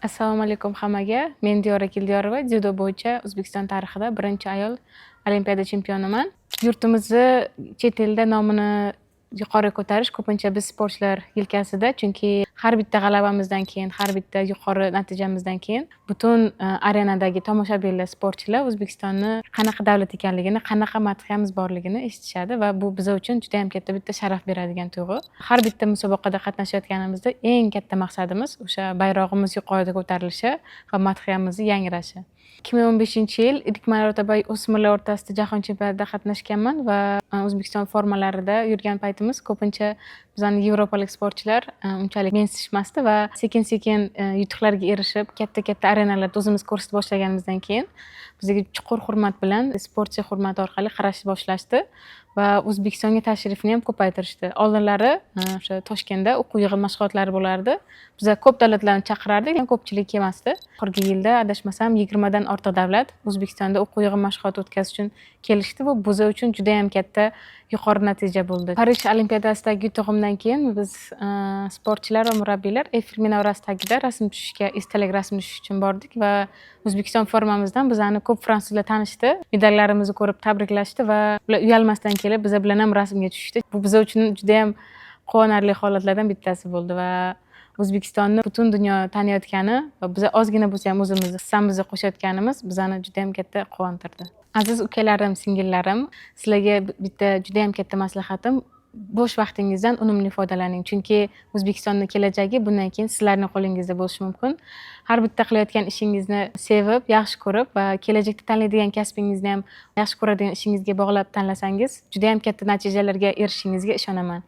Assalomu alaykum hammaga. Men Diyora Keldiyorova, dzyudo bo'yicha O'zbekiston tarixida birinchi ayol olimpiada chempioniman. Yurtimizni chet elda nomini yuqori ko'tarish ko'pincha biz sportchilar yelkasida, chunki har bitta g'alabamizdan keyin, har bitta yuqori natijamizdan keyin butun arenadagi tomoshabinlar, sportchilar O'zbekistonni qanaqa davlat ekanligini, qanaqa madhiyamiz borligini eshitishadi va bu biza uchun judayam katta bitta sharaf beradigan tuyg'u. Har bitta musobaqada qatnashayotganimizda eng katta maqsadimiz o'sha bayrog'imiz yuqorida ko'tarilishi va madhiyamizni yangrashi. 2015-yil ilk marotaba o'smirlar o'rtasida jahon chempionatida qatnashganman va O'zbekiston formalarida yurgan paytimiz ko'pincha bizani yevropalik sportchilar unchalik mensichmasdi va sekin sekin yutuqlarga erishib, katta katta arenalarda o'zimizni ko'rsata boshlaganimizdan keyin bizga chuqur hurmat bilan, sportchi hurmati orqali qarashni boshlashdi va O'zbekistonga tashrifni ham ko'paytirishdi. Oldinlari o'sha Toshkentda o'quv yig'in mashg'ulotlari bo'lardi. Biza ko'p davlatlarni chaqirardik, ko'pchilik kelmasdi. Oxirgi yilda, adashmasam, 20 dan ortiq davlat O'zbekistonda o'quv yig'in mashg'uloti o'tkazish uchun kelishdi. Bu biza uchun judayam katta yuqori natija bo'ldi. Parij olimpiadasidagi yutug'imdan keyin biz sportchilar va murabbiylar Eyfel minorasi tagida rasm tushishga, esdalik rasm tushish uchun bordik va O'zbekiston formamizdan bizani ko'p fransuzlar tanishdi. Medallarimizni ko'rib tabriklashdi va ular uyalmasdan kelib biza bilan ham rasmga tushishdi. Bu biza uchun judayam quvonarli holatlardan bittasi bo'ldi va O'zbekistonni butun dunyo taniyotgani va biza ozgina bo'lsa ham o'zimizni hissamizni qo'shayotganimiz bizani judayam katta quvontirdi. Aziz ukalarim, singillarim, sizlarga bitta judayam katta maslahatim: bo'sh vaqtingizdan unumli foydalaning, chunki O'zbekistonni kelajagi bundan keyin sizlarni qo'lingizda bo'lishi mumkin. Har bitta qilayotgan ishingizni sevib, yaxshi ko'rib va kelajakda tanlaydigan kasbingizni ham yaxshi ko'radigan ishingizga bog'lab tanlasangiz, judayam katta natijalarga erishishingizga ishonaman.